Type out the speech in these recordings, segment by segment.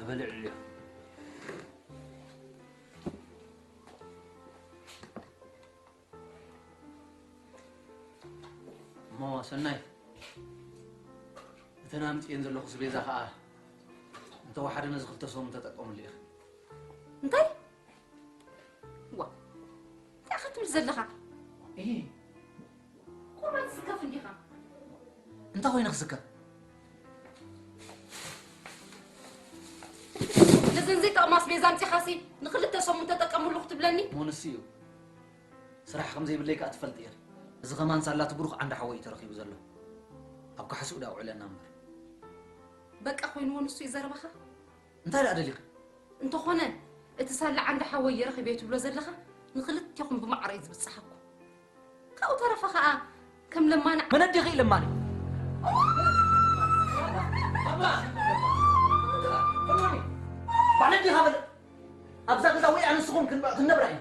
በልዕሉ። እሞ ሰናይ፣ እተን ኣምፅኤን ዘለኹ ስቤዛ ኸዓ እንተወሓደ ነዚ ክልተ ሰሙን ተጠቀምሉ ኢኺ። እንታይ? ዋ፣ እንታይ ኢኻ ትብል ዘለኻ? እሂ። ኮማን ትስከፍ እንዲኻ። እንታይ ኮይነ ክስከፍ? ነዘን ዘይጠቕማ ኣስቤዛ ኣምጺኻሲ ንኽልተ ሰሙን ተጠቀምሉ ክትብለኒ? እሞ ንሱ እዩ። ስራሕ ከም ዘይብለይ ከኣ ትፈልጢ ኢኺ። እዚ ከማን ሳላ እቲ ብሩኽ ዓንዲ ሓወይ እዩ ተረኺቡ ዘሎ። ኣብ ካሕስኡ ደኣ ኣውዕለና እምበር። በቃ ኮይንዎ ንሱ እዩ ዘረባኻ? እንታይ ደኣ ደሊኺ? እንተኾነ፣ እቲ ሳላ ዓንዲ ሓወይ እየ ረኺበዮ ትብሎ ዘለኻ፣ ንኽልቴኹም ብማዕረ እዩ ዝብጽሓኩም። ካብኡ ተረፈ ኸኣ፣ ከም ለማኒ መን ኣዴኺ እዩ ለማኒ? ባዕሊ ኣዴኻ በለ። ኣብዛ ገዛ ወይ ኣነ ንስኹም ክን-፣ ክንነብራ ኢና።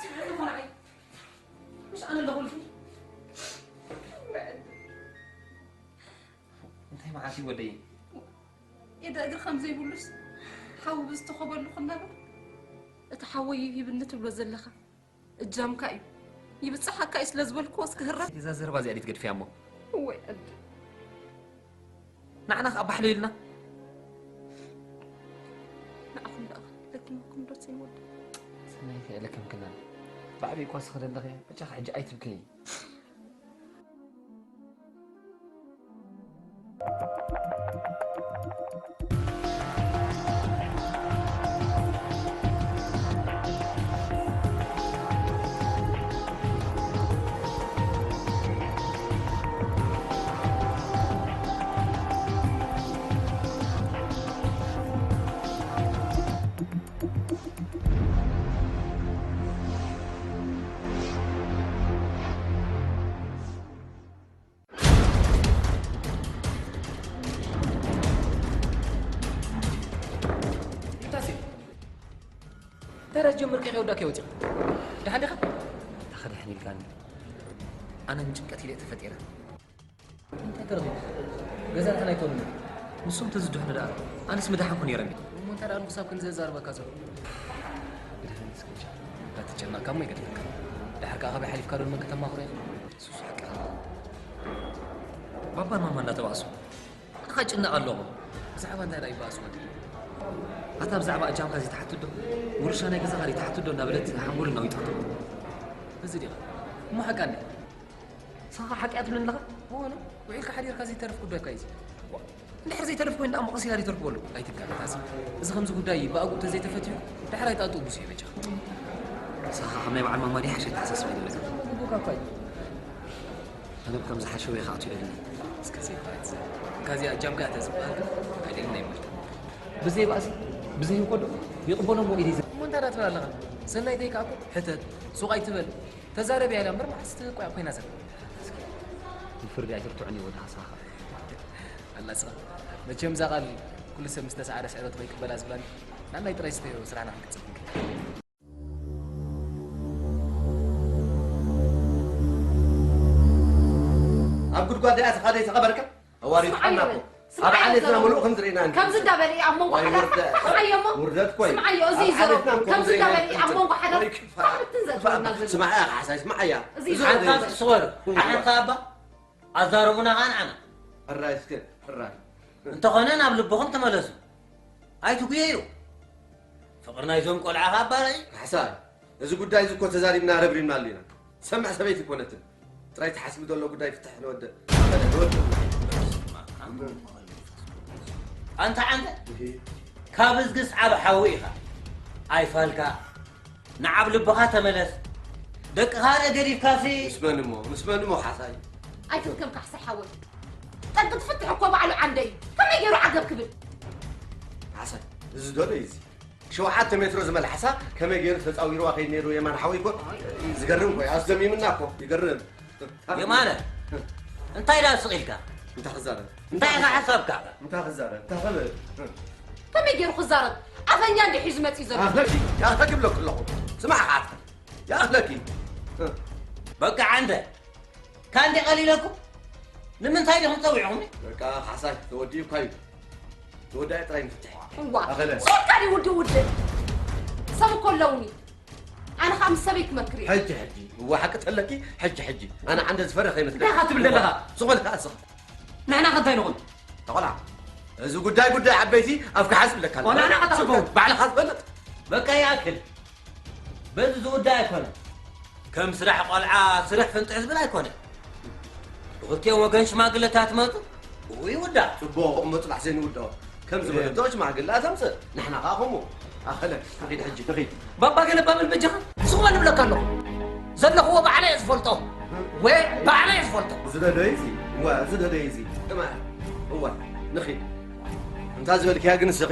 ስምዒ እኮ ንዓይ። ምሽ ኣነ ኣለኹልኪ። እንታይ መዓት እዩ ወደይ? ኢደ እግሪ ከም ዘይብሉስ ሓዊ ብዝተኸበሉ ክናበር፣ እቲ ሓወይ እዩ ሂብኒ ትብሎ ዘለኻ እጃምካ እዩ። ይብጽሓካ እዩ ስለ ዝበልክዎ እስኪ ህረፍ። እዛ ዘረባ እዚኣ ድዩ ትገድፍያ እሞ? እወይ ኣደ። ንዓና ከኣ ባሕሎ ኢልና። ንዓኹም ደኣ ለኪምኩም ዶ ዘይንወድእ? ሰናይ ከ ለከምክና። ብዓብዪ እኳ ስኽሪ ኣለኽያ፣ በጃኻ ሕጂ ኣይትብከዪ። ኢልካሲ፣ እንታይ ዳስ ጀምር ከይወዳእካ ወፂኻ? ደሓን ዲኻ? እንታይ ከ ደሓን ኢልካኒ? ኣነ ምን ጭንቀት ኢለ ተፈጢረ። እንታይ ተረኺቡ? ገዛ እንታይ ኣይኮኑን። ንሶም ተዝድሕኑ ደኣ ኣነስ ምደሓንኩ ነይረ። እሞ እንታይ ደኣ ንጉስ ኣብ ክንዲ ዘዛርበካ ዘሎ? መድሃኒት እስከ ቻ። እንዳተጨነቕካ እሞ ይገድፈካ። ደሓር ከኣ ካበይ ሓሊፍካ ዶ ንመን ከተማኽሮ ኢኻ? ሱሱ ሓቂ። ባባን ማማ እንዳተባእሱ። ኣነ ኸኣ እጭነቕ ኣለኹ። ብዛዕባ እንታይ ደኣ ይባእሱ ወዲ? ኣታ ብዛዕባ እጃምካ ዘይትሓትት ዶ? ውርሻ ናይ ገዛኻ ዘይትሓትት ዶ? እናበለት ሓንጎሉ እናዊጣቶ። እዚ ዲኻ? እሞ ሓቃ እንድያ። ንስኻ ሓቂ እያ ትብለኒ ኣለኻ? እወ፣ ውዒልካ ሓዲርካ ዘይተርፍ ጉዳይካ እዩ እዚ። ዋ፣ እንድሕር ዘይተርፍ ኮይኑ ደኣ እሞ ቀስ ኢላ ዘይተርክበሉ? ኣይትጋገ ካሳ። እዚ ከምዚ ጉዳይ ብኣግኡ እንተዘይተፈትዩ፣ ዳሕራይ ጣጥኡ ብሱ እዩ በጃኻ። ንስኻ ካብ ናይ በዓል ማማ ድያ ሓሸ ኣተሓሳስባ ዘለካ? ግቡእካ እኳ እዩ። ኣነ ብከምዚ ሓሸውየ ክኣቱ ኢለኒ። እስከ ዘይኮነ ትዘ-፣ ካብዚኣ እጃምካ እያ ተዝበሃል ግን ኣይደልን ኣይመልክን። ብዘይ ባእሲ፣ ብዘይ ህንኮ ዶ ይቕበሎ እሞ ኢደ ይዘ-፣ እሞ እንታይ ደኣ ትብል ኣለኻ? ሰናይተይ ከኣ እኮ ሕተት፣ ሱቕ ኣይትበል። ተዛረብ እያ ኢላ እምበር መዓስ ትቆያ ኮይና ዘላ። ንፍርዲ ኣይትርትዖን እዩ ወዲ ሓሳኻ። ኣላ ስኻ። መቸም እዛ ቃል ኩሉ ሰብ ምስ ተሰዓረ ስዕረቱ ከይቅበላ ዝብላኒ። ናናይ ጥራይ ስተዮ ስራሕና ክንቅጽል ክንከይድ። ኣብ ጉድጓድ ደኣ ተኻደይ ተቐበርካ? ኣዋሪድካና እኮ። ስምዓዮ፣ ኣብ ዓሌትና ስምዓዮ፣ ምሉእ ከም ዝርኢና እንዲ። ከምዚ እንዳበለ እዩ ኣብ መንጎ ዋይ ሓዳር ውርደት። ስምዓዮ እሞ። ውርደት እኮ እዩ። ስምዓዮ፣ እዚ ኣብ እዩ ዘሎ። ዓሌትና እኮ ከምዚ ከምዚ እንዳበለ እዩ ኣብ ኢና መንጎ ሓዳር ወይ ክፋ-፣ ክፋ-፣ ብትን ዘትወና ዘሎ። ስምዓያ፣ ካሕሳይ፣ ስምዓያ። እዚ እዩ ሓንሳብ ዘሎ። ስወር፣ ሓንካ ኣባ፣ ኣዛረቡና ኸኣ ንዓና። ሕራይ እስከ፣ ሕራይ። እንተኾነ ናብ ልብኹም ተመለሱ። ኣይትጉየዩ። ፍቕሪ ናይዞም ቆልዓ ኸኣ ኣባራይ። ካሕሳይ፣ እዚ ጉዳይ እዚ እኮ ተዛሪብና ረብሪብናሉ ኢና። ትሰምዕ ሰበይቲ ኣይኮነትን። ጥራይ ተሓሲቡ ዘሎ ጉዳይ ፍትሕ ንወደ። ኣንታ ዓንተ፣ እሂ። ካብ እዝግስ ዓቢ ሓዊ ኢኻ። ኣይፋልካ። ንዓብ ልብኻ ተመለስ። ደቅኻ ርእ ገዲፍካሲ። ምስ መን እሞ? ምስ መን እሞ ሓሳይ? ኣይትድከም ካሕሳይ ሓወይ። ጠንቂ ትፍትሕ እኮ ባዕሉ ዓንደ እዩ። ከመይ ገይሩ ዓገብ ክብል? ሓሳይ፣ እዚ ዶ እዩ እዚ? ሸውዓተ ሜትሮ ዝመልሓሳ ከመይ ገይሩ ተጻዊርዋ ከይድ ነይሩ የማን ሓወይ እኮ። ዝገርም እኮ እዩ። ኣስደሚምና እኮ። ይገርም። የማነ፣ እንታይ ደኣ ስቕ ኢልካ? እንታይ ክዛረብ? እንታይ ኢኻ ሓሳብካ? እንታይ ክዛረብ? እንታይ ክብል? ከመይ ገይሩ ክዛረብ? ኣፈኛ እንዲዩ ሒዙ መጺኡ ዘሎ። ያኽለኪ፣ ያኽለኪ ብለኩ ኣለኹ። ስማዕ፣ ኣታ። ያኽለኪ። በቃ ዓንደ። ካንዲ ቀሊለኩም? ንምንታይ ዲኹም ጸዊዕኹምኒ? በቃ፣ ካሕሳይ፣ ተወዲኡ እኳ እዩ። ተወዳኢ ጥራይ ንፍትሕ። እዋ፣ ኣኸለ። ሶልካ ድዩ ውድእ ውድእ? ሰብ እኮ ኣለውኒ። ኣነ ኸኣ ምስ ሰበይ ክመክር እየ። ሕጂ፣ ሕጂ። እዋ፣ ሓቂ ተለኪ፣ ሕጂ፣ ሕጂ። ኣነ ዓንደ ዝፈርሕ ከይመስለኪ። እንታይ ኢኻ ትብል ዘለኻ? ስቕ በል ከኣ ስቕ። ንሕና ከ እንታይ ንኹን? ተቖልዓ። እዚ ጉዳይ ጉዳይ ዓበይቲ ኣፍካ ሓዝ እብለካ ኣለኹ። ኦ፣ ንሕና ከ ጽቡቕ። ባዕልኻ ትፈልጥ። በቃ ይኣክል። በዚ ዝውዳእ ኣይኮነን። ከም ስራሕ ቆልዓ ስራሕ ፍንጥሕ ዝብል ኣይኮነን። ብኽልቲኦም ወገን ሽማግለታት መጹ፣ ብኡ ይውዳእ። ጽቡቕ፣ እሞ ጽባሕ ዘይንውድኦ። ከም ዝበለቶ ሽማግለ ኣተምጽእ፣ ንሕና ኸኣ ከምኡ። ኣኸለ፣ ንኺድ ሕጂ፣ ንኺድ። ባባ ገለባ በል በጃኻ፣ ስቕ በል እብለካ ኣለኹ። ዘለኽዎ ባዕለይ እየ ዝፈልጦ። ወ-፣ ባዕለይ እየ ዝፈልጦ። ዝደለዩ እዚ፣ እወ፣ ዝደለዩ እዚ። ጥማዕ፣ እወ፣ ንኺድ። እንታ ዝበልክያ ግን ንስኺ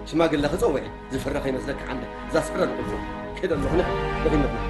ሽማግለ ክጸውዒ ዝፍረ ከይመስለኪ ዓንደ። እዛ ስዕረ ንቕልፎ። ከይደ ኣለኹ፣ ንኺድ፣ ንኺድ፣ ንኺድ።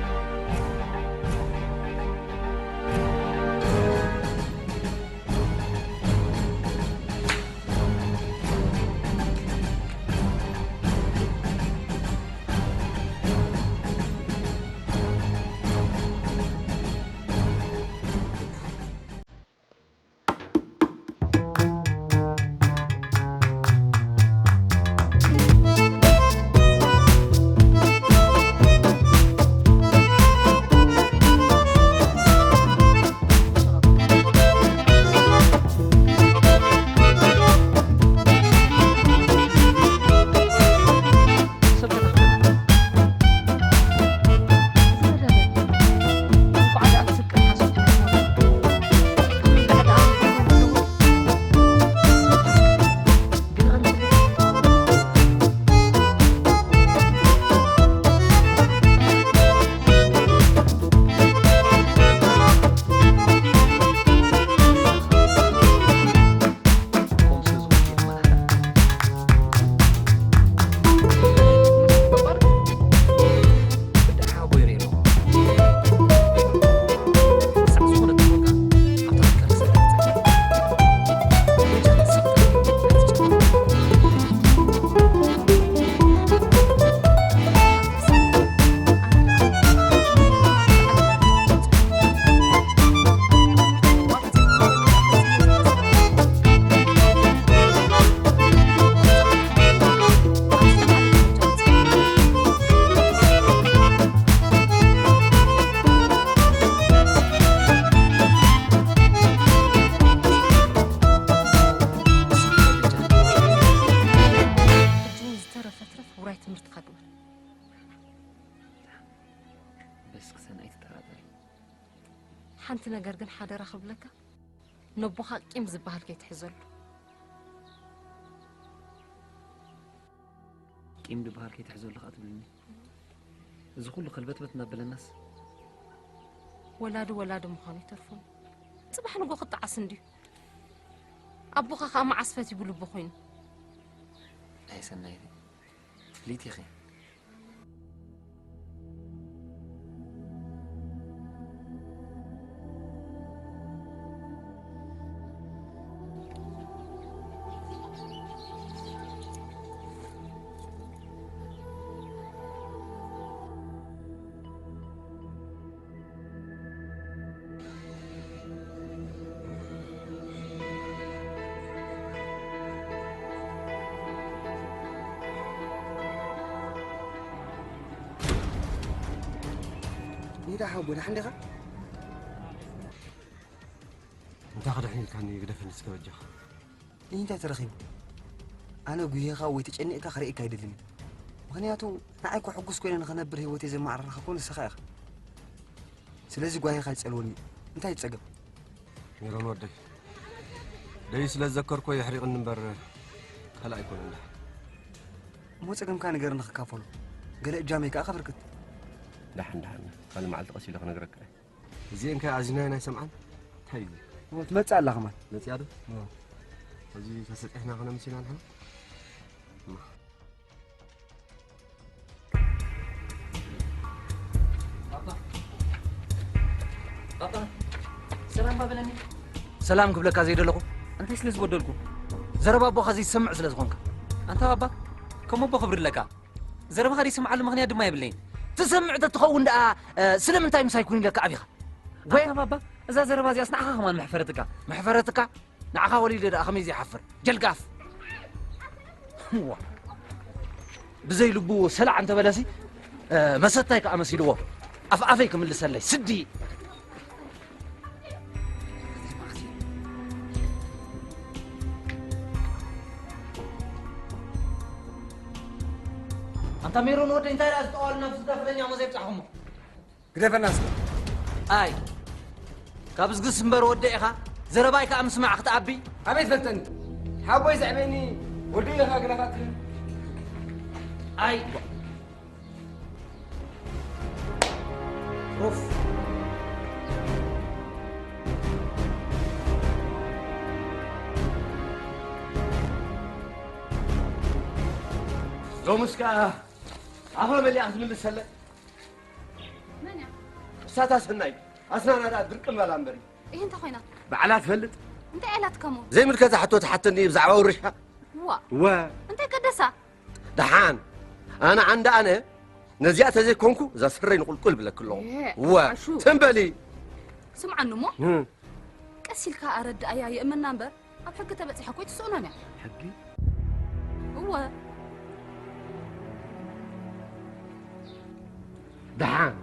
ሕጂ እውን ዝተረፈ ትረፍ ውራይ ትምህርትኻ ግበር። በስ ክሰን ኣይትጠራጠሪ። ሓንቲ ነገር ግን ሓደራ ክብለካ፣ ነቦኻ ቂም ዝበሃል ከይትሕዘሉ። ቂም ዝበሃል ከይትሕዘሉ ከኣ ትብልኒ? እዚ ኩሉ ከልበትበት እናበለናስ? ወላዲ ወላዲ ምዃኑ ይተርፎም። ጽባሕ ንጎ ክጠዓስ እንድዩ። ኣቦኻ ከኣ መዓስ ፈትዩ ብልቡ ኮይኑ። ኣይ ሰናይት፣ ፍልይቲ ኢኺ። ኒዳ ሓቦ፣ ደሓን ዲኻ? እንታይ ክድሕን ኢልካኒ ግደፈኒ እስከ በጃኻ። እንታይ ተረኺቡ? ኣነ ጉሂኻ ወይ ተጨኒቕካ ክርእየካ ኣይደልን እየ። ምኽንያቱ ንዓይ እኮ ሕጉስ ኮይነ ንኽነብር ህይወተይ ዘመዓራረኸ እኮ ንስኻ ኢኻ። ስለዚ ጓሂኻ ኣይትጸልወኒ። እንታይ እዩ ጸገም? ሜሮን ወደይ፣ ደዩ ስለ ዝዘከርኮ የሕሪቕኒ እምበር ካልእ ኣይኮነን። ደሓን እሞ ጸገምካ ንገርኒ ክካፈሎ። ገለ እጃመይ ከኣ ከበርክት። ደሓን፣ ደሓን። ካልእ መዓልቲ ቀስ ኢለ ክነግረካ እየ። እዚኤን ከ ኣዚናየን ኣይሰምዓን? እንታይ እዩ እዚ? እሞ ትመጽእ ኣላ ከማን። መጽያ ዶ? እዎ። እዚ ተሰጢሕና ከነምስ ኢና ንሕና? እማ። ባባ፣ ባባ፣ ሰላም ባበለኒ። ሰላም ክብለካ ዘይደለኹ። እንታይ ስለ ዝበደልኩ? ዘረባ ኣቦኻ ዘይትሰምዕ ስለ ዝኾንካ። ኣንታ ባባ፣ ከም ኣቦ ክብሪ ኣለካ። ዘረባኻ ዘይስምዓሉ ምኽንያት ድማ የብለይን። ትሰምዕ ተትኸውን ደኣ፣ እ፣ ስለምንታይ ምሳይ ኩን ኢለካ ኣቢኻ? ወይ ኣታ ባባ፣ እዛ ዘረባ እዚኣስ ንዓኻ ከማን መሕፈረትካ። መሕፈረትካ? ንዓኻ ወሊደ ደኣ ከመይ ዘይሓፍር? ጀልጋፍ! እዋ! ብዘይ ልቡ ሰላዕ እንተበለሲ፣ እ፣ መሰታይ ከኣ መሲልዎ። ኣፍ ኣፈይ ክምልሰለይ። ስዲ! ኣንታ ሜሮን ወደይ እንታይ ደኣ ዝጠዋሉ ናብ ዝዳፍረኛ እሞ ዘይብጻሕኹሞ? ግደፈና እስከ። ኣይ፣ ካብ ዝግስ እምበር ወደ ኢኻ፣ ዘረባይ ከኣ ምስማዕ ክትኣቢ። ኣበይ ትፈልጠኒ? ሓቦይ ዘዕበኒ ወደ ኢኻ ግደፋት። ኣይ። ሩፍ። ሎምስ ከኣ ኣኽሎ መሊኣ ክትምልሰለ? መን እያ? እሳታ ሰናይ። ኣስናና ደኣ ድርቅም በላ እምበሪ። እህ፣ እንታይ ኮይና? ባዕላ ትፈልጥ። እንታይ ኢላትካ እሞ? ዘይምልከታ ሕቶ ትሓተኒ ብዛዕባ ውርሻ። ዋ። ወ። እንታይ ቀደሳ? ደሓን። ኣነ ዓንዳ ኣነ ነዚኣ ተዘይኮንኩ እዛ ስረይ ንቁልቁል ብለክ ኣለኹ። እህ፣ ወ። ዓሹ። ትም በሊ። ስምዓኒ እሞ። እህ። ቀስ ኢልካ ኣረድኣያ የእመና እምበር ኣብ ሕጊ ተበጺሐ እኮ ኣይትስእኖን እያ። ሕጊ? እወ። ደሓን።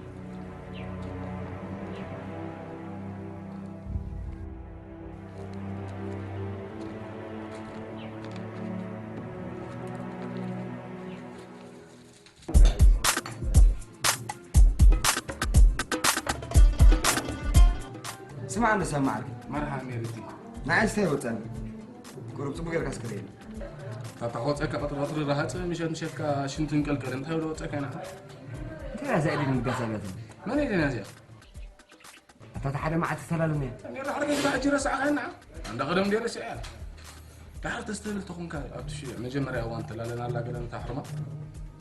ስማዕ እንዶ ሰብ መዓርከይ። መርሓ ሜሪቲ። ንዓይ ስታይ ወጸኒ። ቁሩብ ጽቡቕ ጌርካ እስከ ርእየኒ። እታ ተኾጸካ ቀጥሪ ቀጥሪ ረሃጽ ምሸት ምሸትካ ሽንትን ቀልቀልን እንታይ ወደ ወጸካ ኢና? እንታይ እያ እዛ ኢደይ ንምጋስ ኣብያትኒ? መን ኢደና እዚኣ? ኣታ እቲ ሓደ መዓልቲ ተላለና እያ። እንዴ፣ ድሓር ከይዳ ሕጂ ረሳዕካና? እንዳ ቀደም እንዴ ረሲዐያ? ድሓር ተስተብል ተኾንካ ኣብቲ ሽዑ መጀመርያ እዋን ተላለናላ ገለ ነታ ሕርማ።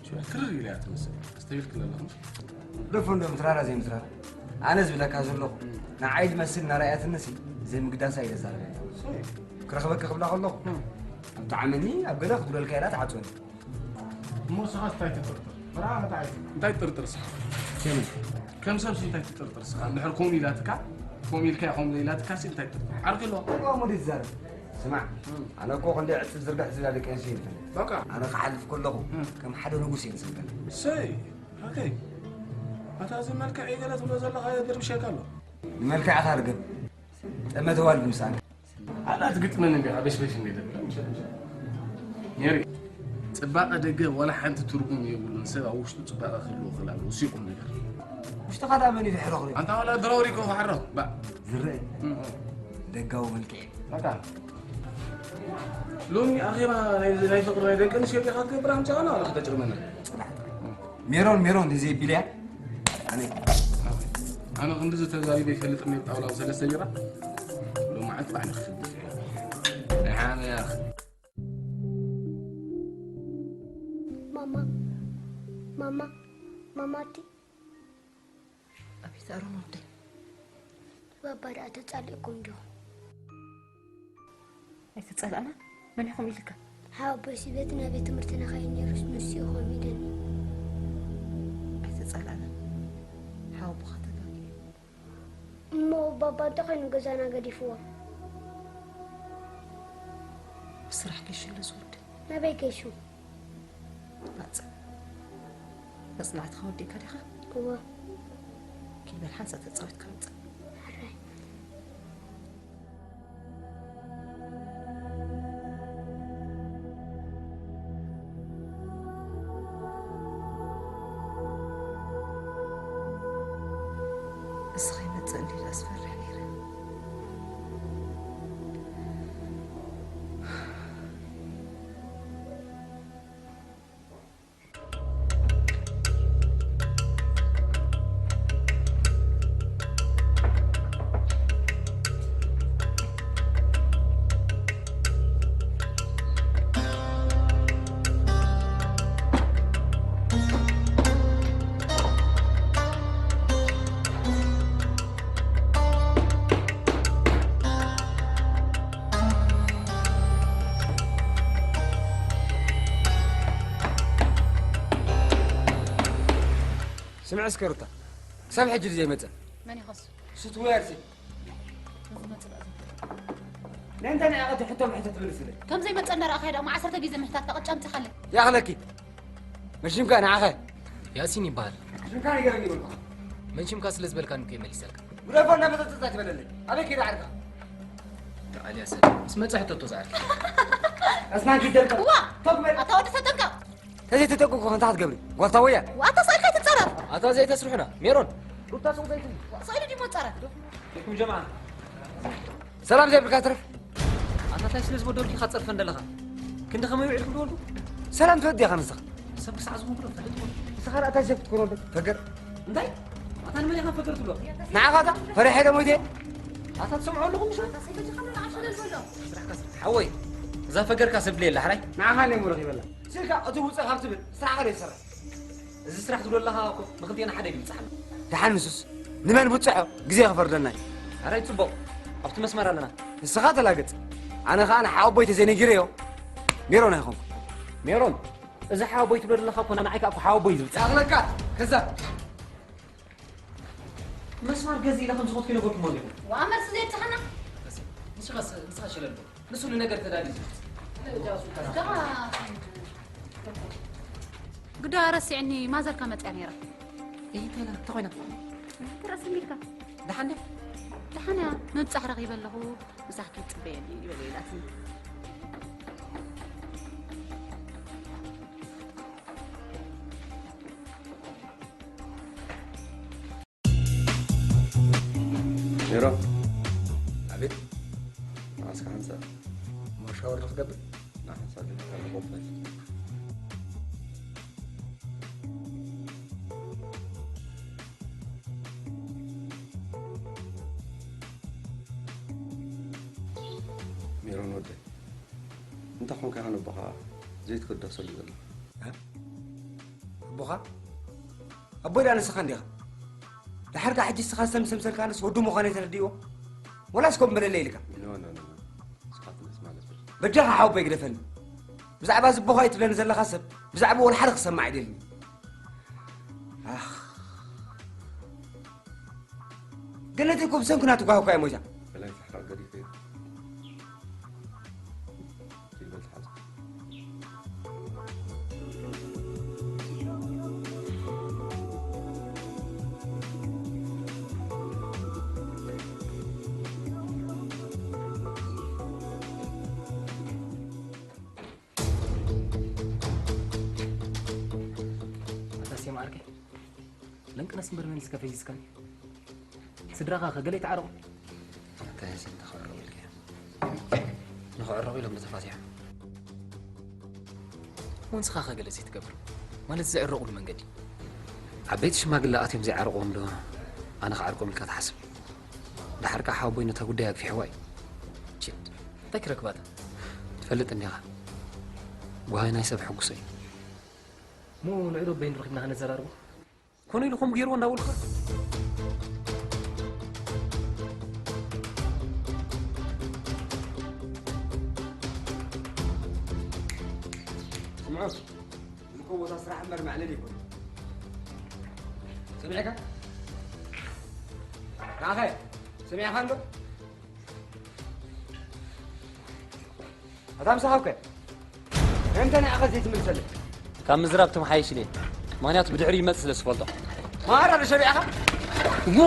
ሽዑ ክርር ኢላ እያ ትመስል። ኣስተቢልክኒ ኣለኹ። ደፎ እንዶ ምትራራ ዘይምትራራ። ኣነ ዝብለካ ዘለኹ፣ ንዓይ ዝመስል እናረኣያትንሲ ዘይምግዳሳ እየ ዘዛረበ። ሶሪ። ክረኽበኪ ክብላ ከለኹ፣ እም። ኣብ ጣዕመኒ ኣብ ገለ ክትብለልካ ኢላ ትዓጽወኒ። እሞ ንስኻስ እንታይ ትጥርጥር? ብርሃን እንታይ ዓይነት? እንታይ ትጥርጥር ንስኻ? ከመይ? ከም ሰብሲ እንታይ ትጥርጥር ንስኻ? እንድሕር ከምኡ ኢላትካ፣ ከምኡ ኢልካ፣ ከምኡ ኢላትካሲ እንታይ ትጥርጥር? ዓርኪ ኣለዋ። እዋ፣ እሞ ደይ ትዛረብ? ስማዕ፣ እም። ኣነ እኮ ክንደይ ዕጽፍ ዝርግሕ ዝብላ ደቂ ኣንስትዮ እየን ዝፈልጥ። በቃ። ኣነ ክሓልፍ ከለኹ እም። ከም ሓደ ንጉስ እየን ዝስምዐኒ። እሰይ፣ ኦኬ። ኣታ እዚ መልክዕ እዩ ገለ ትብሎ ዘለኻ ድርብሸካ ኣሎ። ንመልክዕኻ ርገም። ጠመተ ዋልድ ምሳሌ። ኣላ ትግጥመኒ እንዲኻ፣ በሽበሽ እንዴ ተብላ፣ ምሸት ምሸት። ሜሪ፣ ጽባቐ ደገ ዋላ ሓንቲ ትርጉም የብሉን። ሰብ ኣብ ውሽጡ ጽባቐ ክህልዎ ክእል ኣለዎ። እሱ እዩ ቁም ነገር። ውሽጥኻ ደኣ መን እዩ ዝሕረኽሪ? ኣንታ ዋላ ድሮ ወሪኮ ክሓርኽ፣ ባእ። ዝረአ እም። ደጋዊ መልክዕ። በቃ። ሎሚ ኣኼባ ናይ፣ ናይ ፍቕሪ ናይ ደቂ ኣንስትዮ ዲኻ ትገብር ኣምጻእና ዋላ ከተጭርመና? ጽናሕ። ሜሮን፣ ሜሮን፣ ዘይቢልያ? ኣነ ኣነ ክንድዚ ተዛሪበ ይፈልጥ ነይሩ ጣውላ ሰለስተ ቢራ? ሎማዓንቲ ባዕሊ ክፍልጥ እየ። ደሓን እያ። ማማ፣ ማማ፣ ማማቲ። ኣቤት ኣሮን ወደይ። ባባ ደኣ ተጻሊእኩም ዲኹም? ኣይተጸላእናን። መን ኢኹም ኢልካ? ሓወቦይሲ ቤት ናበይ ትምህርቲ ንኸይድ ነይሩስ ንሱ እዩ ኮሚደኒ። ኣይተጸላእናን። ሓወቦኻ ተጋግዩ። እሞ ባባ እንታይ ኮይኑ ገዛና ገዲፍዎ? ብስራሕ ገይሹ ኣሎ ዝወዲ። ናበይ ገይሹ? ናጽ-፣ መጽናዕትኻ ወዲእካ ዲኻ? እወ። ኪድ በል ሓንሳእ ተጻዊትካ ምጻእ። ሕራይ። እሱ ከይመጽእ እንዲሉ ኣስፈርሕ ነይረ። ስምዒ እስከ ሩታ፣ ክሳብ ሕጂ ድዩ ዘይመጸ? መን እዩ ኸሱ? ስቱ ወይ ኣርሲ? ነንተ ንዕቐት ሕቶ ምሕቶ ትብል ስለ ከም ዘይመጸና ረኣኻ ዶ? ዓሰርተ ግዜ ምሕታት ተቐጫ ምጽኻለ። ያኽለኪ መሽምካ ንዓኸ ያሲን ይበሃል። ሽምካ ንገረኒ ይበልኩ። መን ሽምካ ስለ ዝበልካኒ እኮ ይመሊሰልካ። ጉደፎ እናመጸጸጻ ትበለለይ። ኣበይ ከይዳ ዓርካ? ተዓልያ ሰብ ምስ መጸ ሕቶ እቶ ዝዓርኪ። ኣስናንኪ ደልካ። እዋ! ቶክ በል። ኣታ ወዲ ተጠንቀቕ። ተዘይተጠንቀቕኩ ከ እንታይ ክትገብሪ? ጓልታ ወያ? ኣታ ስእልካ ኣይትጻረር። ኣታ ዘይተስርሑና። ሜሮን። ሩታ ሱቕ ዘይትብሊ። ስእሊ ድዩ መጻረር? ኢልኩም ጀማዓ። ሰላም ዘይብልካ ትረፍ። ኣታ ታይ ስለ ዝበደልኩ ኢኻ ትጸርፈን ዘለኻ? ክንዲ ከመይ ውዒልኩም ደወልኩ? ሰላም ትወዲ ኢኻ ንስኻ። ሰብ ክሳዕ ዝኾንኩ ዶ ፈልጥ ኮነ? ንስኻ ርኣታይ ሰብ ክትኮን ወደ ፈገር። እንታይ? ኣታ ንመን ኢኻ ፈገር ትብሎ? ንዓኻ እታ ፈሪሐ ዶ ሞይተ? ኣታ ትሰምዖ ኣለኹም ምሽ? ሓወይ፣ እዛ ፈገርካ ሰብ ድሌ ኣላ ሕራይ? ንዓኻ ነይ ሙረኽ ይበላ። ስልካ እቲ ውፅእ ካብ ትብል ስራሕኻ ዶ ይሰርሕ? እዚ ስራሕ ትብሎ ኣለኻ እኮ ንኽልቴና ሓደ እዩ ዝብጻሕና። ደሓን ንሱስ ንመን ብጽሖ ግዜ ክፈርደና እዩ። ኣረ ጽቡቕ ኣብቲ መስመር ኣለና። ንስኻ ተላገጽ። ኣነ ኸኣ ንሓወቦይ ተዘይነጊረዮ ሜሮን ኣይኾንኩ። ሜሮን፣ እዚ ሓወቦይ ትብሎ ዘለኻ እኮ ንዓይ ከኣ እኮ ሓወቦይ እዩ ዝብል። ዛቕለካ ከዛብ። መስመር ገዝ ኢለ ከም ዝኾንኩ ይነገርኩሞ ኣለኹ። ወኣመር ስለ ይብጽሓና። ንስኻስ ንስኻ ሽለል ንስሉ ነገር ተዳልዩ። ግዳ ረሲዕኒ ማዘርካ መጽያ ነይራ። እይ ተላ ተኾይና። ትረስም ኢልካ። ደሓን ድያ? ደሓን እያ። ምብጻሕ ረኺበ ኣለኹ። ምሳሕ ክትጽበየኒ ይበለ ኢላትኒ። ሜሮ። ኣቤት። ንዓስካ ሓንሳብ። እሞ ሻወር ዶ ክገብር? ንሓንሳብ ኢልካ ንቆፈል። ሜሮን ወደይ፣ እንታይ ኾንካ ኢኻ ነቦኻ ዘይትግደሰሉ ዘለኻ? እ? ኣቦኻ? ኣቦይ ደኣ ንስኻ እንዲኻ። ድሓር ከኣ ሕጂ ንስኻ ዝሰምሰምሰልካ ኣነስ ወዱ ምዃነይ ተረዲእዎ? ወላስ ከምኡ በለለይ ኢልካ? ኖ፣ ኖ፣ ኖ፣ ኖ። ንስኻ ትንእስ ማለት እዩ። በጃኻ ሓወቦይ ግደፈኒ። ብዛዕባ ዝቦኻ እዩ ትብለኒ ዘለኻ ሰብ፣ ብዛዕባ ወላ ሓደ ክሰማዕ ኣይደልን። ኣኽ። ገነተይ እኮ ብሰንኩ ናቱ ጓሂ እኳ እየ ሞይታ። በላይ ሳሕራ ገዲፈ እዩ። ይበል ተሓዝ። ኣታ ሴም ዓርከይ፣ ለንቅነስ እምበር መን እስከ ፈይዝካኒ? ስድራኻ ከ ገለ ይተዓረቑ? እንታይ እዚ እንተኽዕረቑ ኢልካ? ንኽዕረቑ ኢሎም ተፋቲሖም። ወንስኻ ከ ገለ ዘይትገብር? ማለት ዝዕረቑሉ መንገዲ? ዓበይቲ ሽማግለ ኣትዮም ዘይዓረቑዎም ዶ ኣነ ክዓርቆም ኢልካ ትሓስብ? ደሓር ከኣ ሓወቦይ ነታ ጉዳይ ኣግፊሕዋ እዩ። ቺት፣ እንታይ ክረክባታ? ትፈልጥ እንዲኻ። ጓሂ ናይ ሰብ ሕጉሶ እዩ። እሞ ንዑ ዶ በይን ረኺብና ከነዘራርቦ? ኮነ ኢሉ ከምኡ ገይርዎ እንዳበሉኻ? ስምዑ፣ እዚ እኮ ቦታ ስራሕ እምበር መዕለሊ ኣይኮነን። ሰሚዕካ? ንዓኸ ሰሚዕካ እንዶ? ኣታ ምሳኻ እኮ እንተ ንዓኻ ዘይትምልሰለይ። ካብ ምዝራብ ትመሓየሽ ኢለ። ምኽንያቱ ብድሕሪ ይመጽእ ስለ ዝፈልጦ። ማራ ዶ ሸቢዕኻ? እሞ፣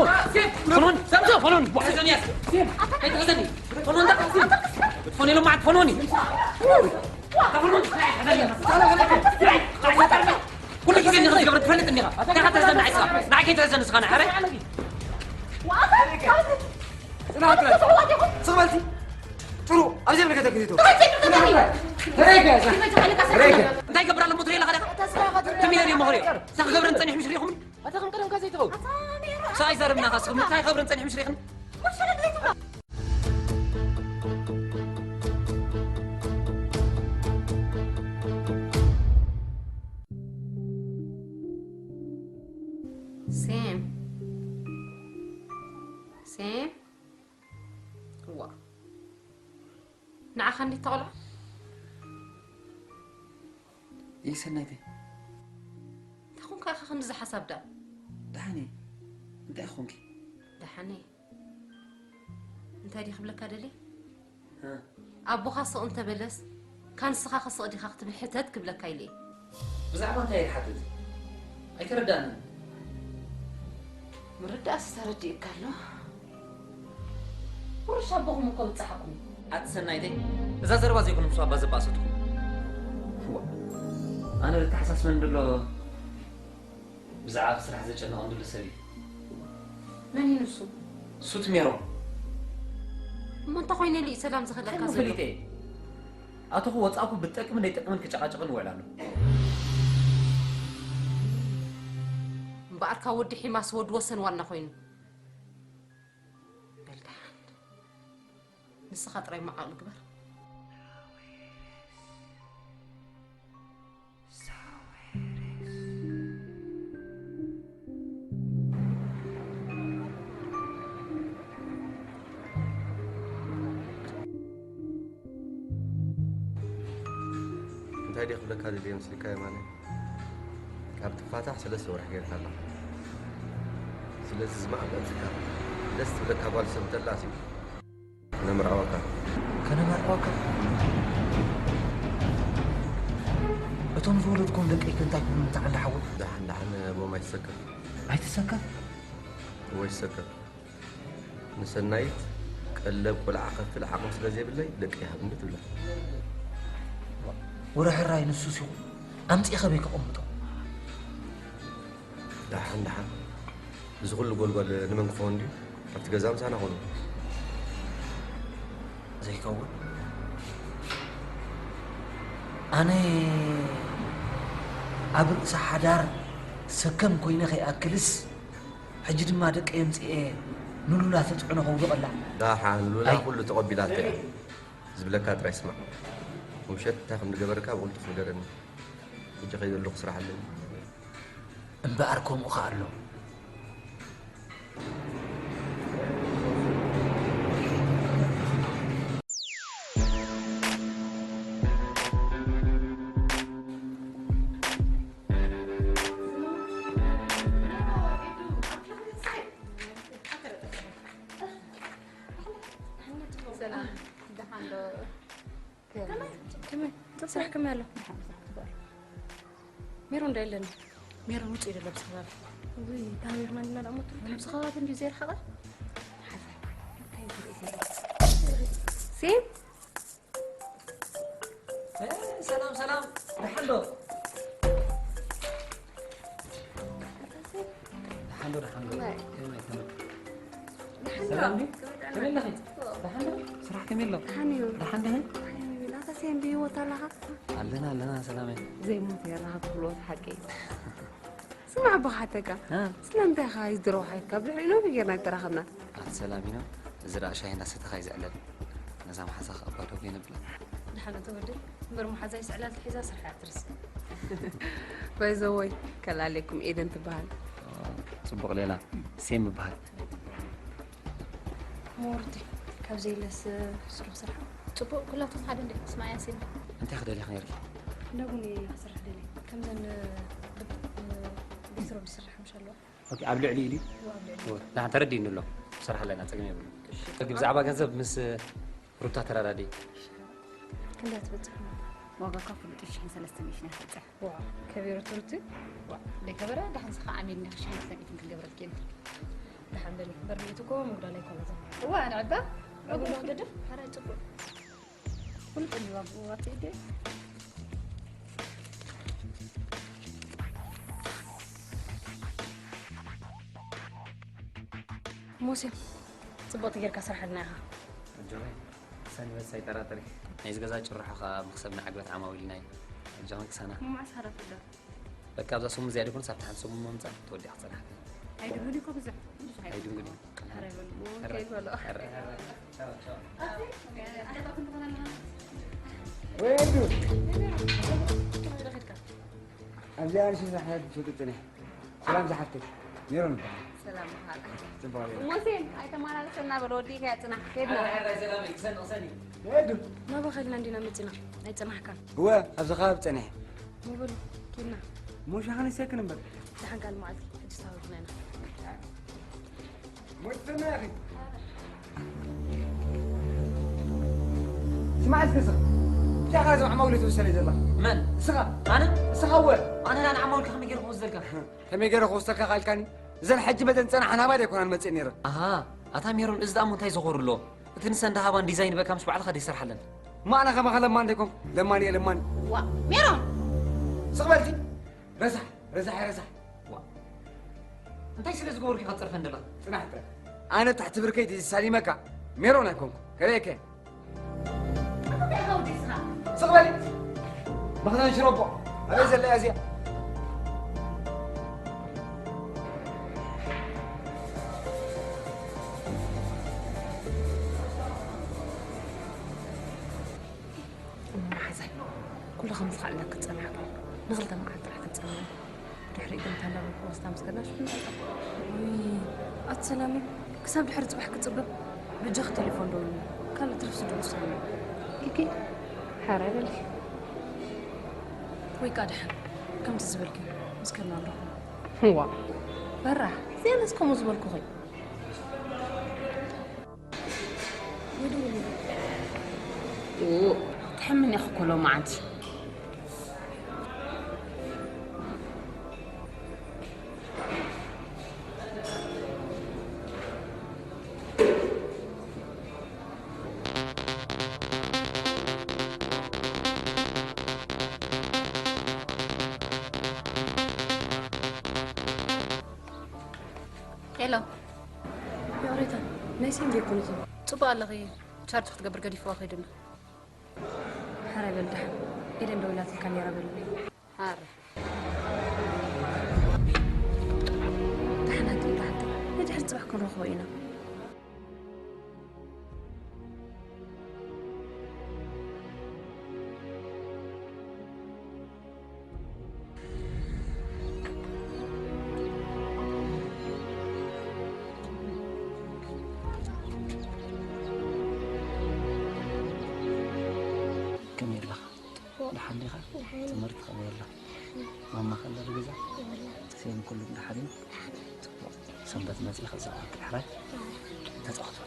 ፈኖን፣ ሰምሶ፣ ፈኖን፣ ቧ። ኣይትሕዘኒ። ፈኖን፣ ፈኖን፣ ፈኖን፣ ፈኖን፣ ፈኖን፣ ኩሉ ግዜ እንዲኻ ትገብር ትፈልጥ እንዲኻ። እንታይ ትሕዘኒ ንዓይ ስኻ? ንዓይ ከይትሕዘኒ ስኻ ንዓረይ? ጽናት፣ ጽናት። ስቕ በልቲ። ጥሩ፣ ኣብ ዘይብልካ ተክዚቶ። ተረጋጋ። ተረጋጋ። እንታይ ይገብር ኣሎ? ሞትሪ ኢላ ኸዳ? ትም ኢለ ድየ መኽሪዮ? እንታይ ክገብረን ጸኒሑ ምሽ ሪኹምኒ? ኣታ ከም ቀደምካ ዘይትኸውን። ሳይ ዘርብና ኻስኹም እንታይ ክገብረን ጸኒሑ ምሽ ሪኹም? ሴም። ሴም። እዋ። ንዓኻ እንዴት ተቐልዖ? እይ ሰናይተይ። እንታይ ኾንካ ኢኻ ክንድዚ ሓሳብ ደኣ? ደሓን እየ። እንታይ ኾንኪ? ደሓን እየ። እንተ እንታይ ድየ ክብለካ ደልየ? ኣቦኻ ስቕ እንተበለስ፣ ካንስኻ ክስቕ ዲኻ ክትብል ሕተት ክብለካ ኢለ እየ። ብዛዕባ እንታይ እየ ዝሓትት? ኣይተረዳእንን። ምርዳእስ ተረዲእካ ኣሎ። ውርሽ ኣቦኹም እኮ ብጻሕኩም። ኣቲ ሰናይተይ፣ እዛ ዘረባ ዘይኮነ ምስ ኣባ ዘባእሰትኩም። እዋ፣ ኣነ ዘተሓሳስበኒ ዘሎ ብዛዕባ ስራሕ ዘጨንቐን ዘሎ ሰብ እዩ። መን እዩ ንሱ? ሱት ሜሮን። እሞ እንታይ ኮይነ ኢሉ እዩ ሰላም ዝኸለካ እንታይ ዘሎ? ፈሊጠ እየ? ኣተኹ ወጻእኩ ብትጠቅምን ዘይጠቅምን ክጨቃጨቀኒ ውዕል ኣሎ። እምበኣርካ ወዲ ሒማስ ወዲ ወሰን ዋና ኮይኑ። በል ደሓን። ንስኻ ጥራይ መዓቕ ግበር። እንታይ ድየ ክብለካ ደልየ መስልካ የማነ? ካብ ትፋታሕ ሰለስተ ወርሒ ጌርካ ኣለኻ። ስለዚ ዝማዕ በእትካ ደስ ትብለካ ጓል ሰብ እንተላሲ ነምርዓወካ። ከነመርዓወካ? እቶም ዝወለድኩም ደቀይ ከ እንታይ ክብሉ ምተዓሊ ሓወይ? ደሓን ደሓን ኣቦም ኣይትሰከፍ። ኣይትሰከፍ? እወ ኣይትሰከፍ። ንሰናይት ቀለብ ቆልዓ ከፍል ዓቕሚ ስለ ዘይብለይ ደቀይ ሃብኒ ትብላ። ወረ ሕራይ ንሱስ ይኹን ኣምጺእኻ በይ ከቐምጦ። ደሓን ደሓን። እዚ ኩሉ ጎልጓል ንመን ክኸውን ድዩ? ኣብቲ ገዛ ምሳና ኮኑ። ዘይከውን። ኣነ ኣብ ርእሲ ሓዳር ሰከም ኮይነ ከይኣክልስ፣ ሕጂ ድማ ደቀይ ኣምጺኤ ንሉላ ተጽዕኖ ከውድቐላ። ደሓን ሉላ ኣይ። ኩሉ ተቐቢላቶ እያ። ዝብለካ ጥራይ ስማዕ። ውሸት እንታይ ከም ዝገበርካ ብቕልጡፍ ንገረኒ። ሕጂ ከይደ ኣለኹ ስራሕ ኣለኒ። እምበኣር ከምኡ ኸኣ ኣሎ። ሰላም፣ ደሓን ዶ? ከመይ? ስራሕ ከመይ ኣሎ? ሜሮን ዶ የለን? ሜሮን ውጭ የለ ብሰባብ። ውይ፣ ታሚርና እንዲና ደሞ ትርፍ። ነብስኻ እንዲዩ ዘይርሓቐ? ሓፈር። እንታይ ዝርኢ ዘሎ? ሴም? እ፣ ሰላም፣ ሰላም። ደሓን ዶ? ደሓን ዶ፣ ደሓን ዶ? ናይ። ከመይ፣ ከመይ? ደሓን ሰላም ዶ? ድዩ? ከመይ ጥዕና? ከመይ ኣለኺ? ደሓን ዶ? ስራሕ ከመይ ኣሎ? ደሓን እዩ። ደሓን ዲኺ? ደሓን እዩ። ናታ ሴም ብህይወት ኣለኻ? ኣለና፣ ኣለና፣ ሰላም እየ። ዘይሞት እየ ኣለኻ ክብልዎ ሓቂ። ስማዕ፣ ኣቦኻ ሓተካ። እ። ስለምንታይ ኢኻ ይዝረው ሓይካ? ኣብ ልዕሊ ነዊሕ ጌርና ኣይተራኸብናን። ኣቲ ሰላሚኖ፣ እዚ ደኣ ሻሂ እንዳሰተኻ እዩ ዝዕለል። ነዛ መሓዛ ከኣ ባዶ ከይነብላ። ደሓን እቶ ወደይ፣ እምበር መሓዛይስ ዕላል ሒዛ ስርሓ እያ ትርስ። ባይ ዘ ወይ፣ ከላለይኩም ኤደን ትበሃል። ጽቡቕ ሌላ፣ ሴም እበሃል። እሞ ወርዲ፣ ካብ ዘየለስ ስሩብ ስርሓ። ጽቡቕ፣ ኩላቶም ሓደ እንዲ ስማያ ሴም። እንታይ ክደልያ ነይርኪ? ነቡኒ ክስርሕ ደልየ። ከምዘን፣ እ፣ ብ-፣ እ፣ ቤት ሮድ ዝስርሕ ምሽ ኣለዋ። ኦኬ፣ ኣብ ልዕሊ ኢሉ? እዎ፣ ኣብ ልዕሊ። እዎ፣ ንሕና ተረዲእኒ ኣሎ። ንሰርሓ ኣለና፣ ጸገም የብሉን። እሺ። ኦኬ፣ ብዛዕባ ገንዘብ ምስ ሩታ ተረዳዲ። ክንደይ ትበጽሕ? ዋጋ እኳ ፍሉጥ እዩ፣ ሽሕን ሰለስተ ሚእትን እያ ትበጽሕ። ዋው፣ ከቢሩ ትሩቲ። ዋው፣ ደይ ከበረ፣ ደሓን ስኻ ዓሚል ነኽ ሽሕን ሰለስተ ሚእትን ክንገብረልኪ ኢና። ደሓን በሊ፣ እምበር ሚእቲ እኮ ምጉዳል ኣይኮነትን። እዋ፣ ንዕባ፣ እግሉ ክገድፍ፣ ሓራይ ጽቡቅ። ፍሉጥ እዩ፣ ዋጋ፣ ዋጋ ትእዲ። ሙሴ፣ ጽቡቕ ጌርካ ስራሕልና ኢኻ። ኣጆኺ፣ ሰንበት ኣይጠራጠሪ። ናይዚ ገዛ ጭርሖ ኸኣ መኽሰብና ዕግበት ዓማዊልና እዩ። ኣጆኽን ቅሳና። መዓስ ሃረፍዳ? በቃ ኣብዛ ሰሙን ዝያዳ ይኮነስ ኣብታ ሓንቲ ሰሙን ምምጻእ ተወዲኣ ክጸናሕካ። ኣይድንግን እኮ ብዙሕ፣ ብዙሕ ኣይድንግን። ኣይድንግን እዩ። ኧረ በሉ፣ ኧረ፣ ከይበሉ። ኧረ፣ ኧረ። ቻው፣ ቻው። ኣቲ፣ ኣቲ፣ ኣቲ፣ ኣቲ፣ ኣቲ፣ ኣቲ፣ ኣቲ፣ ወይዱ። ኣቲ፣ ኣቲ፣ ኣቲ፣ ኣብዚኣ ንእሽቶ ዝሓለፈት ትፈልጥ ጽኒሕ። ሰላም ዝሓፍተይ። ሜሮን ይበሃል። ሰላም ይበሃል። ጽቡቕ ሜሮን። ሙሴ፣ ኣይተመላለሰና በል፣ ወዲእካዮ ጽናሕ። ከድና። ኣረ፣ ኣረ፣ ሰላም፣ ክሰኒ፣ ክሰኒ። ወይዱ። ናባኻ ኢልና እንዲና መጺና። ኣይጸናሕካን። እወ፣ ኣብዚ ከባቢ ጸኒሐ። እሞ በሉ፣ ኬድና። እሞ ሻሂ ክንሰቲ እምበር። ደሓን ካልእ መዓልቲ፣ ሕጂ ተሃዊኽና ኢና። ሞይትና ኢኺ። መዓስ ገዛኻ? እንታይ ኢኻ ነዞም ዓማዊል ትውሰለይ ዘለኻ? መን? ንስኻ። ኣነ? ንስኻ እወ። ኣነ ንዓማዊልካ ከመይ ገይረ ክወስደልካ? ከመይ ገይረ ክወስደልካ ካልካኒ? እዘን ሕጂ በተን ዝጸናሓ ናባይ ኣይኮና መጽኤን ነይረን። ኣሃ፣ ኣታ ሜሮን፣ እዚ ደኣ እሞ እንታይ ዘኾሩ ኣለዎ? እቲ ንሰን ደሃባን ዲዛይን በካ ምስ ባዕልኻ ደይሰርሓለን። እሞ ኣነ ከማኻ ለማኒ ደይኮንኩ? ለማኒ እየ ለማኒ። ዋ፣ ሜሮን! ስቕ በልቲ። ረሳሕ፣ ረሳሕ፣ ረሳሕ። ዋ። እንታይ ስለ ዝገበርኩ ኢኻ ትጸርፈን ዘለኻ? ጽናሕ ጥራይ። ኣነ ትሕቲ ብርከይ ተሳሊመካ ሜሮን ኣይኮንኩ። ከርእየካ እየ። ኣታ እንታይ ኢኻ ወዲ ስኻ? ስቕ በሊ። መኽዘን ሽሮቦ። ኣበይ ዘላ እያ እዚኣ? እሞ መሓዛይ፣ ኩሉ ከም ዝኸኣለና ክትጸንሓ፣ ንኽልተ መዓልቲ ጥራሕ ክትጸንሓ። ድሕሪኡ ግን እታ እንዳበልኩ ወስታ ምስ ከድና ሽፍን ኣይጠፋ። ውይ፣ ኣቲ ሰላመይ፣ ክሳብ ድሕሪ ጽባሕ ክጽበ። በጃኺ ቴሌፎን ደውልኒ። ካልእ ትርፍ ስድኡ ውሳነ። ኢኪ፣ ሓራይ በልኪ። ወይ ቃ ደሓን፣ ከምቲ ዝበልኪ፣ ምስ ከድና ንረኽቦ። ዋ፣ በራሕ፣ እዚኣነስ ከምኡ ዝበልኩኺ። ትሕምኒ ኢኺ እኮ ሎማዓንቲ። ሄሎ። ይቕሬታ፣ ናይ ሴም ዶ ኣይኮነትን? ጽቡቕ ኣለኺ። ቻርጅ ክትገብር ገዲፍዋ ከይዱ ኣሎ። ሓራይ በል ደሓን። ኤደን ደዊላትልካ ነይራ በልኒ። ሓራይ። ደሓን ኣቲ፣ ደሓን። ንድሕሪ ጽባሕ ክንረኽቦ ኢና። ከመይ ኣለኻ? ደሓን ዲኻ? ደሓን። ትምህርቲ ከመይ ኣሎ? ማማ ከ ኣላ ዶ ገዛ? የብላን። ሴም ኩሉ ደሓን እዩ? ደሓን። ጽቡቕ። ሰንበት መጺእኺ እዛ ክል ሕራይ? ኣዎ። ተጻወቱ።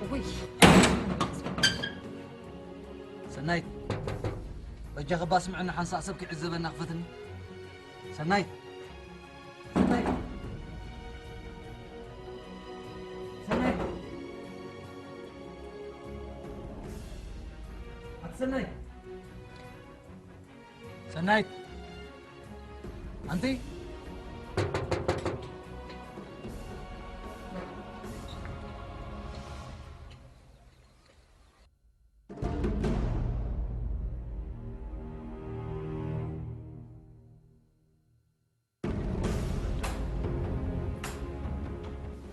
ውይ። ሰናይት፣ በጃኺ እባ ስምዕኒ፣ ሓንሳእ ሰብ ክዕዘበና ክፈትኒ። ሰናይት! ሰናይት! ሰናይት! ኣቲ ሰናይት! ሰናይት! ኣንቲ!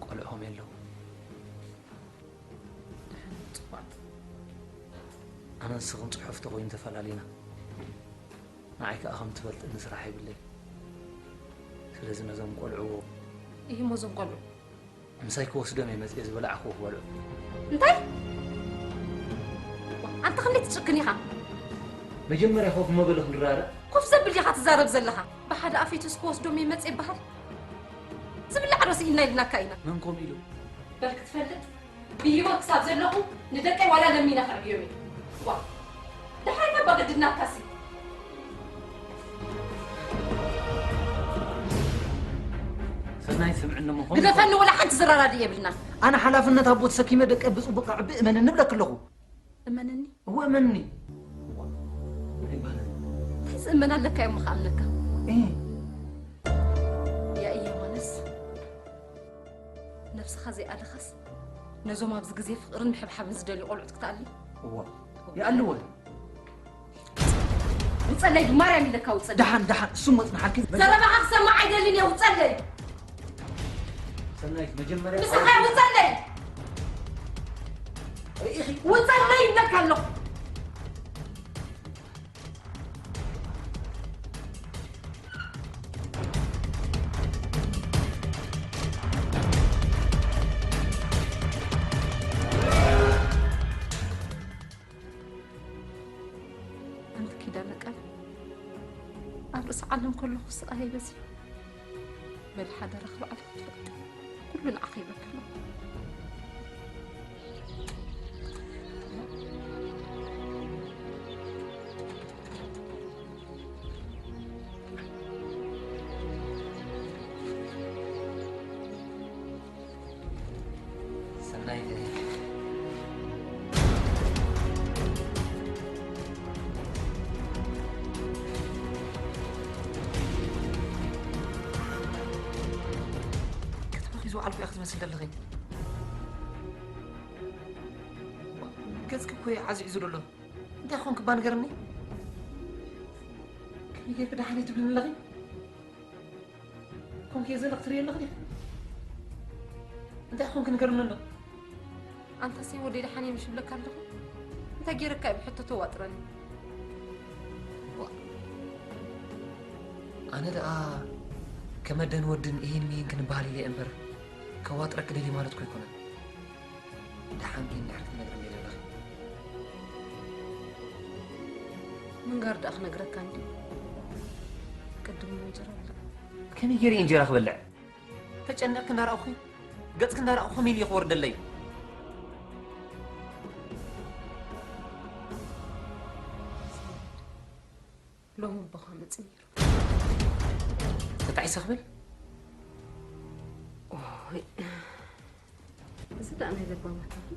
ቆልዑ ከመይ ኣለዉ? ደሓን፣ ጽቡቓት። ኣነን ንስኽን ጽሑፍ ተኾይኑ ተፈላሊና። ንዓይ ከኣ ከም ትፈልጥኒ ስራሕ የብለይን። ስለዚ ነዞም ቆልዑ እሂ፣ እሞ እዞም ቆልዑ? ምሳይ ክወስዶም እየ መጽየ ዝበላዕኽዎ ክበልዑ። እንታይ? ኣንታ ክንደይ ትጭክን ኢኻ? መጀመርያ ኮፍ እሞ በሉ ክንራዳእ። ኮፍ ዘብል ዲኻ ትዛረብ ዘለኻ? ብሓደ ኣፌትስ ክወስዶም እየ መጽየ ይበሃል? ዝብላዕ ዶ ስኢንና ኢልናካ ኢና። መን ከምኡ ኢሉ? በል ክትፈልጥ፣ ብህይወት ክሳብ ዘለኹ ንደቀይ ዋላ ለሚነ ከዕብዮም እየ። ዋ፣ ደሓር ከ በግድናካሲ። ሰናይ ስምዕኒ እሞ ኾን ግደፈኒ፣ ወላ ሓንቲ ዝረራድ የብልና። ኣነ ሓላፍነት ኣቦ ተሰኪመ ደቀ ብጽቡቕ ከዕቢ እመንኒ እብለኪ ኣለኹ። እመንኒ። እወ እመንኒ። እንታይ ይባላል? እንታይ ዝእመን ኣለካ እዮም ከኣምነካ? እ። ያ እየዋንስ ነብስኻ ዘይኣለኻስ ነዞም ኣብዚ ግዜ ፍቕርን ምሕብሓብን ዝደልዩ ቆልዑት ክትኣሊ? እዋ። ይኣልወን። ውጸለይ ብማርያም ኢለካ ውጸለይ። ደሓን፣ ደሓን፣ እሱ መጽናሓልኪ። ዘረባኻ ክሰማዕ ኣይደልን እየ፣ ውጸለይ። ሰናይት፣ መጀመርያ ንስኻ ውጸለይ። ርኢኺ? ውጸለይ ይብለካ ኣለኹ። ስዓለም ከለኹ ስቓይ በዚሑ። በል ሓደራኺ ባዕልኺ ትፈልጢ። ኩሉ ንዓኺ ይበካ ኣለኹ። ሰናይት። ከተማኺ ዝወዓልኩ ኢኺ ትመስሊ ዘለኺ። ገጽኪ እኮ እዩ ዓዚዙ ዘሎ። እንታይ ኾንኪ እባ ንገርኒ? ከመይ ጌርኪ ደሓን እየ ትብልኒ ኣለኺ? ከምኡ ጌርኪ ዘለኺ ትርእይ ኣለኺ ዲኺ? እንታይ ኾንኪ ንገርኒ ኣሎ? ኣንታ ሴም ወደይ ደሓን እየ ምሽ እብለካ ኣለኹ? እንታይ ጌረካ እዩ ብሕቶ ተዋጥረኒ? ዋእ፣ ኣነ ደኣ ከም ኣደን ወድን እሂን ምሂን ክንበሃል ኢለ እየ እምበር፣ ከዋጥረኪ ደልየ ማለት እኮ ኣይኮነን። ደሓን ግን እንድሕር ክትነግርኒ ደለኺ። ምንጋር ደኣ ክነግረካ እንድዩ። ቅድም እንጀራ ብላዕ። ከመይ ገይረ እንጀራ ክበልዕ? ተጨኒቕኪ እንዳረኣኹ፣ ገጽኪ እንዳረኣኹ ከመይ ኢሉ ክወርደለይ? ሎሚ እቦኻ መጺኡ ነይሩ። ተጣዒሰ ክብል? ኦይ፣ እዚ ደኣ ናይ ለባማት እዩ።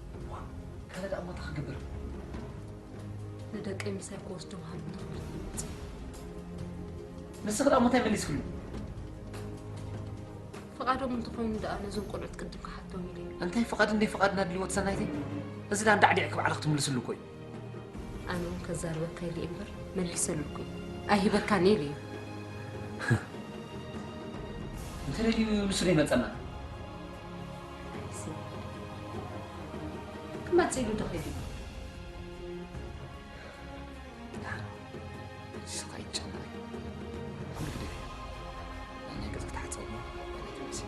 ካልእ ደኣ እሞ እንታይ ክገብር? ንደቀይ ምሳይ ክወስዶም ሃሉ ተኽብርቲ ይመጽእ። ንስኺ ደኣ እሞ እንታይ መሊስክሉ? ፍቓዶም እንተኾይኑ ደኣ ነዞም ቆልዑት ቅድም ክሓቶም ኢለ እየ። እንታይ ፍቓድን ደይ ፍቓድን ኣድልይዎ እቲ ሰናይተይ? እዚ ደኣ እንዳዕዲዕኪ ባዕልኺ ትምልስሉ እኮ እዩ። ኣነ እውን ከዛርበካ ኢለ እየ እምበር መሊሰሉ እኮ እዩ። ኣይህበካን እየ ኢለ እዩ። እንተደልዩ ንሱ ዶ ይመጸና? ኣይሲ። ክመጽእ ኢሉ ዶ ከይዱ? ንስኻ ኣይትጨነቕ። ኩሉ ግደፍ። ናይ ገጽ ክትሓጽብ እሞ ናተይ ተመሲ።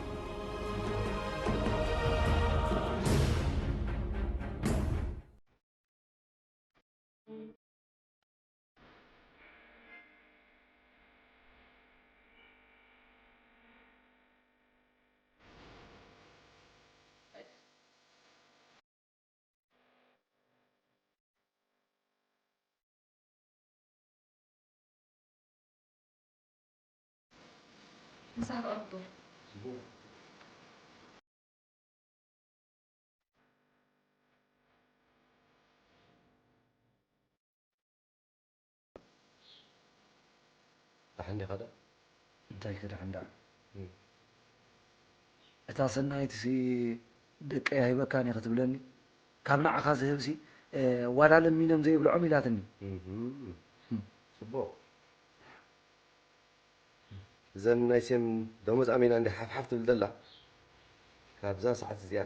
ምሳሕ ቀርቡ። ደሓን ዲኻ ደኣ? እንታይ ከ ደሓን ደኣ? እም። እታ ሰናይትሲ ደቀይ ኣይበካን እየ ክትብለኒ፣ ካብ ንዓኻ ዝህብሲ፣ እ፣ ዋላ ለሚኖም ዘይብልዖም ኢላትኒ። እም። እም። ጽቡቕ። እዘን ናይ ሴም ደሞዝ ኣሜና እንዲ ሓፍሓፍ ትብል ዘላ፣ ካብዛ ሰዓት እዚኣ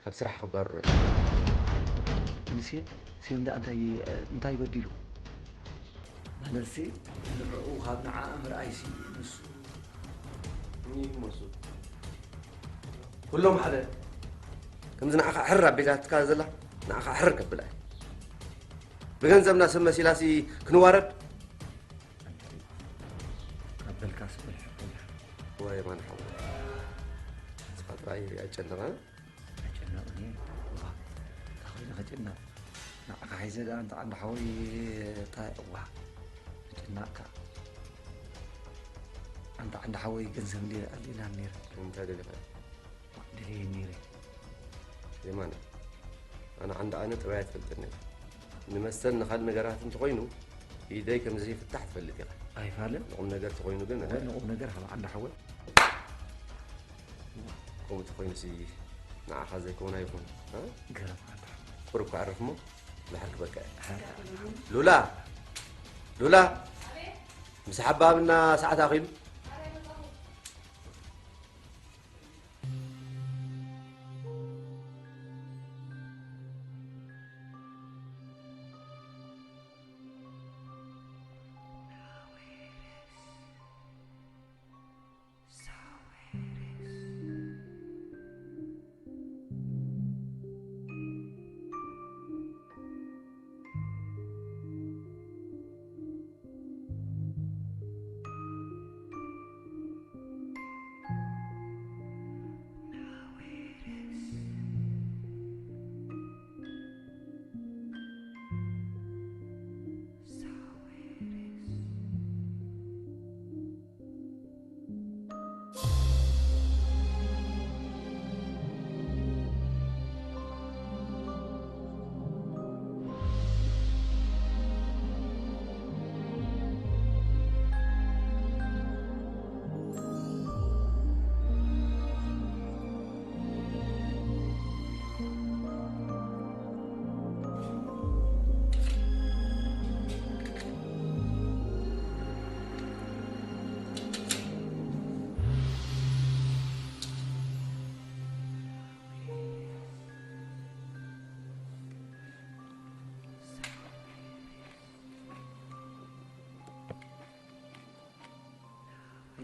ካብ ስራሕ ክባርሮ እየ። ንሴም፣ ሴም ደኣ እንታይ፣ እንታይ በዲሉ? ማለትሲ ንዕኡ ካብ ንዓ ምርኣይሲ ንሱ። እኒ ይመሱ። ኩሎም ሓደ። ከምዚ ንዓኻ ሕር ኣቢላትካ ዘላ፣ ንዓኻ ሕር ከብላ እየ። ብገንዘብና ሰብ መሲላሲ ክንዋረድ? ኣንታ ካብ በልካስ በልሕ በልሕ። ወይ ማን ሓወይ። ንስኻ ጥራይ ኣጨንቐ። ኣጨንቕኒ። እዋ፣ እንታይ ኮይኑ ከጨንቕ? ንዓኻ ሒዘ ደኣ ኣንታ ዓንዲ ሓወይ፣ እንታይ፣ እዋ፣ ምጭናቕካ። ኣንታ ዓንዲ ሓወይ፣ ገንዘብ እንድየ ኣልኢና ነይረ። እንታይ ደሊኻ? ደልየ ነይረ። የማነ፣ ኣነ ዓንዲ ኣነ ጥራይ ኣይትፈልጥን ኢኻ። ንመስተን ንኻልእ ነገራት እንተኾይኑ፣ ኢደይ ከም ዘይፍታሕ ትፈልጥ ኢኻ። ኣይፋልን። ንቁም ነገር ተኾይኑ ግን፣ እወ፣ ንቁም ነገር ሃባ ዓንዲ ሓወይ። ከምኡ ተኾይኑሲ ንዓኻ ዘይከውን ኣይኹን፣ እ? ገረም ዓንዲ ሓወይ። ቁሩብ ክዕርፍ እሞ፣ ድሓር ክበቅዕ። ሃ። ሉላ! ሉላ! ምሳሕ ኣባብና ሰዓት ኣኺሉ።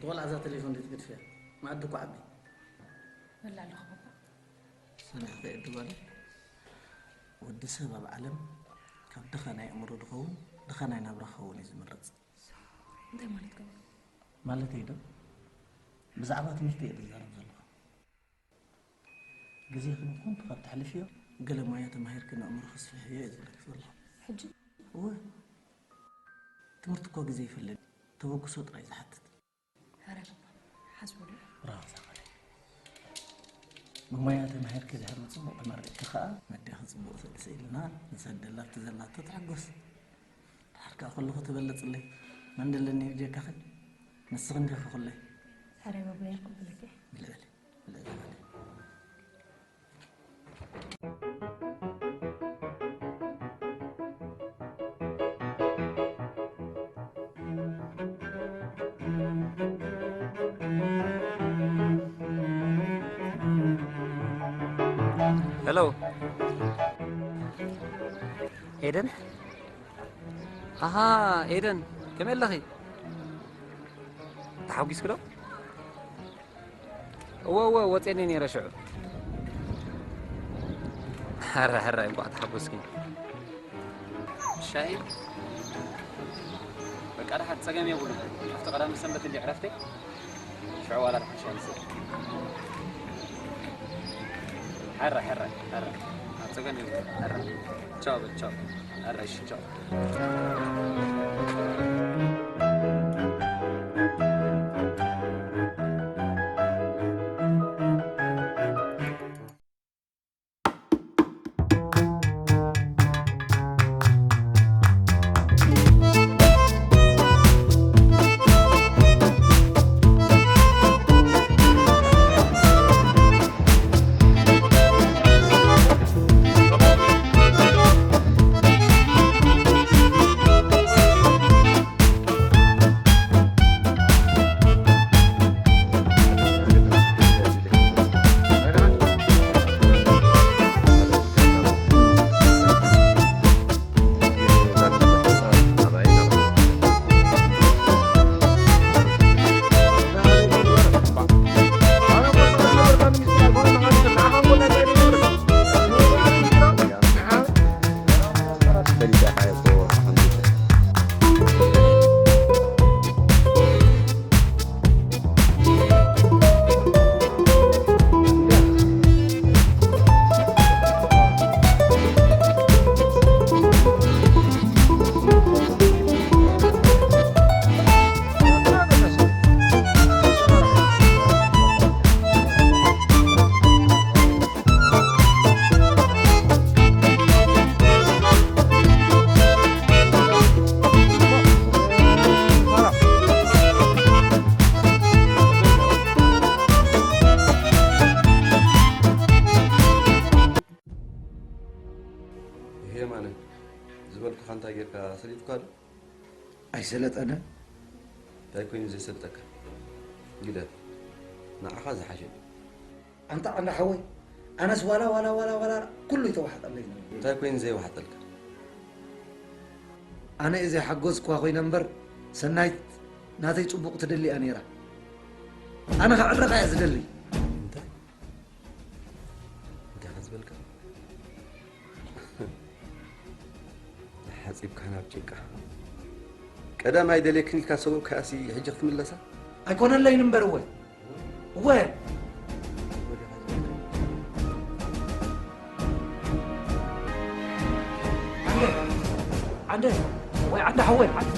ቆልዓ እዛ ቴሌፎን ዘይትገድፍያ። መኣዲ እኮ ዓቢ። በላ ኣለኹ ባባ። ሰላም ከየድባለ። ወዲ ሰብ ኣብ ዓለም ካብ ድኻ ናይ ኣእምሮ ድኸውን፣ ድኻ ናይ ናብራ ክኸውን እዩ ዝምረጽ። እንታይ ማለት እዩ? ማለተይ ዶ? ብዛዕባ ትምህርቲ እየ ዝዛረብ ዘለኹ። ግዜኽን እኹም ካብ ተሕልፍዮ፣ ገለ ሞያ ተማሂርክን ኣእምሮኺ ኣስፍሕዮ እየ ዝብለኪ ዘለኹ። ሕጂ? እወ። ትምህርቲ እኮ ግዜ ይፈልግ፣ ተበግሶ ጥራይ ዝሓትት። ኧረ ባባ፣ ሓስቡ ዶ? ራዛ ኸለ። ብሞያ ተማሂርኪ ድሕሪ ጽቡቕ ተመሪቕኪ ኸኣ፣ ነዴኺ ጽቡቕ ስእሊ ስኢልና፣ ንሰደላ ኣብቲ ዘላቶ ትሕጎስ። ድሓር ከኣ ኩሉ ክትበልጽለይ መን ደለኒ ብጀካኺ? ንስኺ እንዲኺ ኩለይ። ኧረ ባባ፣ የቕብለኪ። ብልዕሊ፣ ብልዕሊ በሊ። ሄሎ ኤደን። ኣሃ ኤደን፣ ከመይ ኣለኺ? ተሓጒስኪ ዶ? እወ፣ እወ፣ ወጼኒ ነይረ ሽዑ። ሕራይ፣ ሕራይ፣ እንቋዕ ተሓጎስኪ። ሻሂ? በቃ፣ ደሓን ጸገም የብሉን። ኣብቲ ቀዳም ሰንበት እንዲ ዕረፍተይ፣ ሽዑ ዋላ ደሓን ሻሂ ንሰቲ። ሕራይ፣ ሕራይ፣ ሕራይ። ኣብ ጸገም የብሉን። ሕራይ። ቻው በል፣ ቻው። ሕራይ፣ እሺ፣ ቻው። ይሄ ማነ ዝበልኩኻ እንታይ ጌርካ ሰሊጥካ ዶ? ኣይሰለጠነ። እንታይ ኮይኑ ዘይሰልጠካ? ግደፍ። ንዓኻ ዝሓሸ። ኣንታ ዓንዳ ሓወይ፣ ኣነስ ዋላ፣ ዋላ፣ ዋላ፣ ዋላ ኩሉ ይተዋሕጠለይ ነይሩ። እንታይ ኮይኑ ዘይወሓጠልካ? ኣነ እየ ዘይሓጎዝኳ ኮይነ እምበር፣ ሰናይት ናተይ ጽቡቕ ትደሊ እያ ነይራ። ኣነ ከዕርቓ እየ ዝደሊ። እንታይ? እንታይ ከ ዝበልካ? ሓጺብካ ናብ ጭቃ። ቀደም ኣይደልየክን ኢልካ ሰበብካያሲ ሕጂ ክትምለሳ? ኣይኮነለይን እምበር እወ። እወ። ዓንደ፣ ዓንደ፣ ወይ ዓንደ ሓወይ፣ ዓንደ።